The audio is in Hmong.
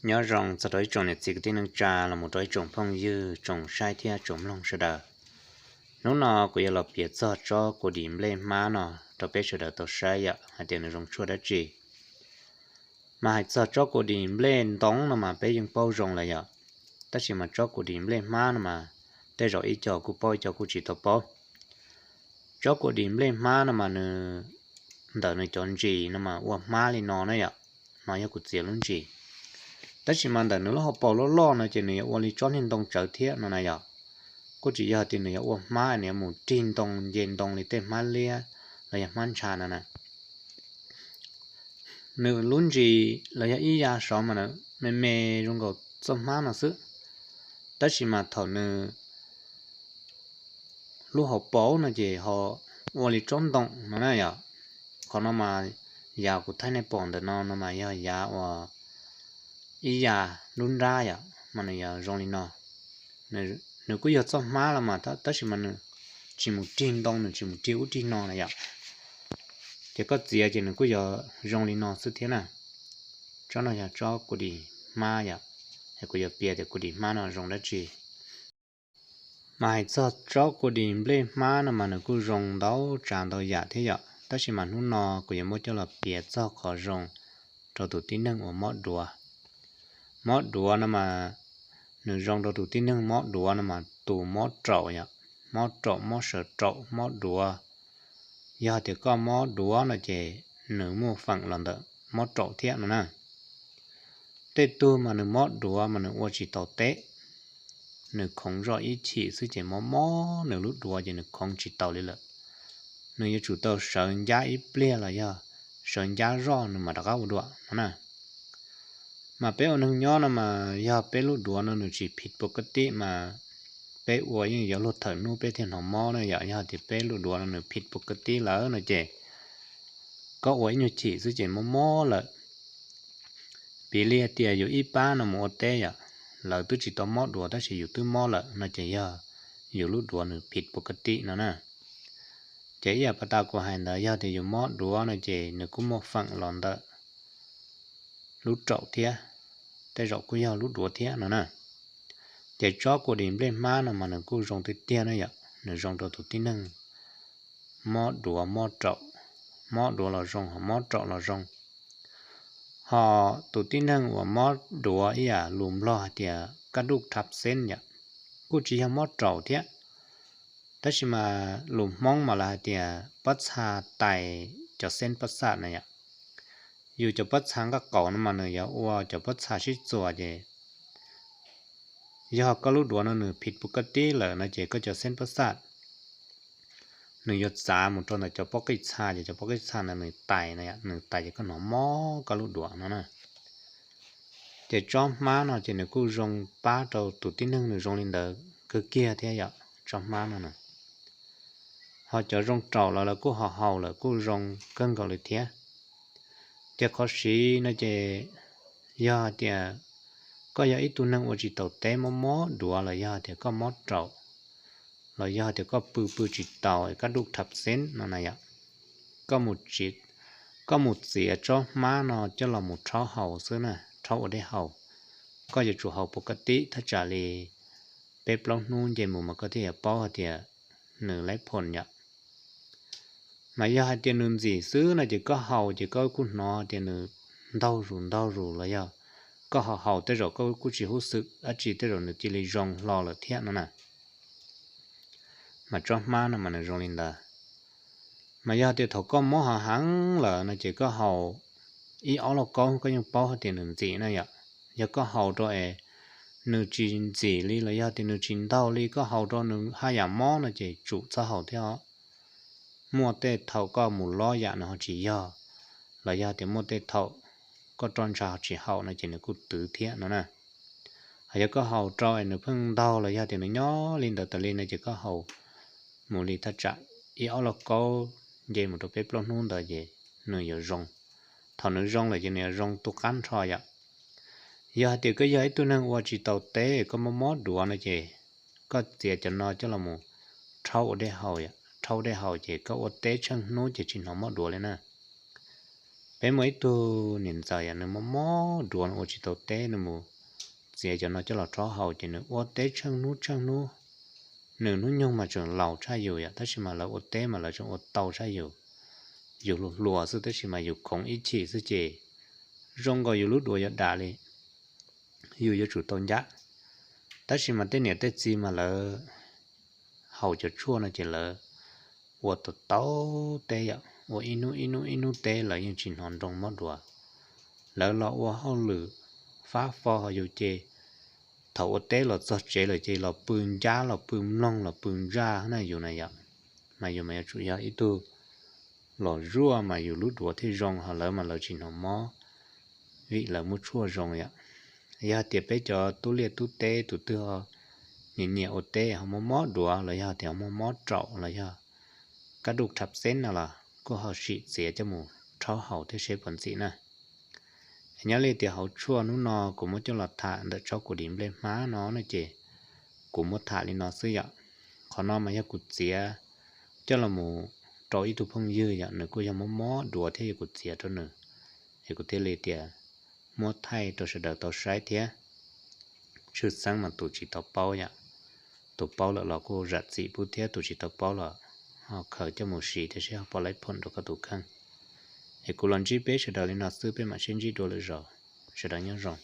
Nyob zoo txog rau ib tsoom niam txiv kwv tij neej tsa los mus rau ib tsoom phooj ywg, tsoom saib thiab tsoom mloog sawv daws. Hnub no kuv yuav los piav txog tsob kua dis nplej hmab no rau peb sawv daws tau saib yom, hais tias nws zoo tshuaj dab tsi. Mas hais txog tsob kua dis nplej ntoo no mas peb yeej paub zoo lawm yom, tab sis mas tsob kua dis nplej hmab no mas tej zaum ib co kuj paub ib co kuj tsis tau paub. Tsob kua dis nplej hmab no mas nws, ntawm nws cov ntsis no mas ua hmab li no na yom. No yog kuv txiav lub ntsis, tab sis mas ntawm nws lub hauv paus loj loj no ces nws yuav ua li tsob niag ntoo tsawv thiab no na yom. Kuj tsis yog tias nws yuav ua hmab nws yuav mus rig ntoo nce ntoo li tej hmab liab los yog hmab ntsha no na. Nws lub ntsis los yog ib ya saud mas me me zoo nkaus txoj hmab no xwb, tab sis mas thaum nws lub hauv paus no ces ho ua li tsob ntoo no na yom. Qhov no mas yav kuv thaij nej pom ntawm no no mas yog yav uas ib ya lub nrab yom, mas nws yog zoo li no. Nws kuj yog txoj hmab los mas tab sis mas nws tsis mus rig ntoo, nws tsis mus rig ub rig no na yom. Ces koj txiav ces nws kuj yog zoo li no xwb thiab na. Tsob no yog tsob kua dis hmab yom, es kuv yuav piav tias kua dis hmab no zoo dab tsi. Mas hais txog tsob kua dis nplej hmab no mas nws kuj zoo ntau tsav ntau yam thiab yom, tab sis mas hnub no kuv yuav muab coj los piav txog qhov zoo rau tus tib neeg uas mob duav. Mob duav no mas nws zoo rau tus tib neeg mob duav no mas tus mob raum yom, mob raum mob sawv raum mob duav. Yog tias koj mob duav no ces nws muaj feem los ntawm mob raum thiab no na. Tej tug mas nws mob duav mas nws ua tsis tau teb, nws khoov zoj ib chim xwb ces mob mob nws lub duav ces nws khoov tsis taus li lawm. Nws yuav tsum tau sawv ncab ib pliag los yog sawv ncab zoj nws mam rov qab ua dua no na. Mas peb ua neeg nyob no mas yog peb lub duav no nws tsis phim pov ka tib mas peb ua yeej yuav luag thawm hnub peb thiaj hnov mob na yom. Yog tias peb lub duav no nws phim pov ka tib lawm no ces koj ua ib nyuag chim xwb ces mob mob lawm. Piv li hais tias yus ib pab no mus ua teb yom, lawv twb tsis tau mob duav tab sis yus twb mob lawm no ces yog yus lub duav nws phim pov ka tib no na. Ces ib yam pas tas kuv hais ntawd, yog tias yus mob duav no ces nws kuj muaj feem los ntawm lub raum thiab, tej zaum kuj yog lub duav thiab no na. Ces tsob kua dis nplej hmab no mas nws kuj zoo tiag tiag na yom, nws zoo rau tus tib neeg mob duav mob raum, mob duav los zoo ho mob raum los zoo. Ho tus tib neeg uas mob duav ib yam lus Nplog hais tias kab duj thab xeeb yom, kuj tsis yog mob raum thiab, tab sis mas lus Hmoob mas lawv hais tias pob txha tais cov xeeb pob xaj na yom. Yus cov pob txha nqaj qaum no mas nws yuav ua cov pob txha sib txuas ces yog koj lub duav no nws phim pov ka tib lawm no ces koj cov xeeb pob xaj nws yuav txav mus rau ntawm cov pob qij txha ces cov pob qij txha ntawd nws tais na yom, nws tais ces koj hnov mob koj lub duav no na. Ces tsob hmab no ces nws kuj zoo pab rau tus tib neeg nws zoo li ntawd kawg kiag thiab yom, tsob hmab no na. Ho cov zoo raum los lawv kuj ho haus lawm kuj zoo kawg nkaus li thiab. Ces qhov siv no ces yog hais tias koj yog ib tug neeg ua tsis taus teb mob mob duav los yog hais tias koj mob raum, los yog hais tias koj pw pw tsis taus es kab duj thab xeeb no na yom, koj mus txiav tsob hmab no coj los mus rhaub haus xwb na, rhaub ua dej haus. Koj yuav tsum haus pov ka tib thaj tsam li peb plaub hnub nce mus mas koj thiaj yuav paub hais tias nws laib phoom yom. Mas yog hais tias nws ntxim xwb no ces koj haus ces koj kuj hnov tias nws ntaug zus ntaug zus los yog koj ho haus tej zaum koj kuj tsis hub xwm dab tsi tej zaum nws cia li zoo hlo lawm thiab no na. Mas tsob hmab no mas nws zoo li ntawd. Mas yog tias thaum koj mob hav heev lawm no ces koj haus ib ob lauj kaub koj yeej paub hais tias nws ntxim na yom. Yog koj haus rau es nws tsis ntxim li los yog tias nws tsis ntaug li, koj haus rau nws haj yam mob no ces tsum txhob haus thiab os. Muaj tej thaum koj mus lob yam nws ho tsis yog, los yog tias muaj tej thaum koj roj ntsha ho tsis haum no ces nws kuj twv thiab no na. Ho yog koj haus rau es nws pheej ntaug los yog tias nws nyob li ntawd tas li no ces koj haus mus li thaj tsam ib ob lauj kaub nce mus rau peb plaub hnub ntawd ces nws yuav zoo. Thaum nws zoo lawm ces nws yuav zoo tu qab nrho yom. Yog hais tias koj yog ib tug neeg ua tsis tau teb koj mob mob duav no ces koj txiav cov no coj los mus rhaub ua dej haus, rhaub dej haus ces koj ua teb tsheej hnub ces tsis hnov mob duav li na. Peb muaj ib tug niam ntxawm yom, nws mob mob duav, nws ua tsis tau teb, nws mus txiav cov no coj los rhaub haus ces nws ua teb tsheej hnub tsheej hnub. Nws hnub nyoog mas tseem laus tshaj yus yom, tab sis mas lawv ua teb mas lawv tseem ua tau tshaj yus. Yus hluas hluas xwb tab sis mas yus khoov ib chim xwb ces zoo nkaus yus lub duav yuav dam li, yus yuav tsum tau ncab. Tab sis mas tej niam tej txiv mas lawv haus cov tshuaj no ces lawv ua tau tau teb yom, ua ib hnub ib hnub ib hnub teb lawv yeej tsis hnov nroo mob duav. Lawv los ua hauj lwm fab fo ho yus ces thaum ua teb los txog tsev lawm ces los pw ncab los pw mloog los pw ntsaj na yus na yom. Mas yus mas yuav tsum yog ib tug los zuaj mas yus lub duav thiaj zoo, ho lawv mas lawv tsis hnov mob vim lawv muab tshuaj zoo yom. Yog tias peb cov tub liaj tub teb tus twg ho nyiam nyiam ua teb ho mob mob duav los yog tias ho mob mob raum los yog kab duj thab xeb no los kuj ho sim txiav coj mus rhaub haus thiab seb puas ntxim na. Nyob li tias hauv tshuaj hnub no kuv muab coj los tham ntawm tsob kuv dim nplej hmab no no ces kuv muab tham li no xwb yom. Qhov no mas yog kuv txiav coj los mus rau ib tug phooj ywg yom, nws kuj yog mob mob duav thiab yog kuv txiav rau nws, es kuv thiaj li tias muab thaij rau sawv daws tau saib thiab. Tshwj xeeb mas tus tsis tau paub yom, tus paub lawm los kuj zam txim pub thiab, tus tsis tau paub los ho khaws coj mus siv thiab seb ho puas laib phoom rau koj tus kheej. Es kuv los ntsib peb sawv daws li no xwb, peb mam sib ntsib dua lwm zaus. Sawv daws nyob zoo.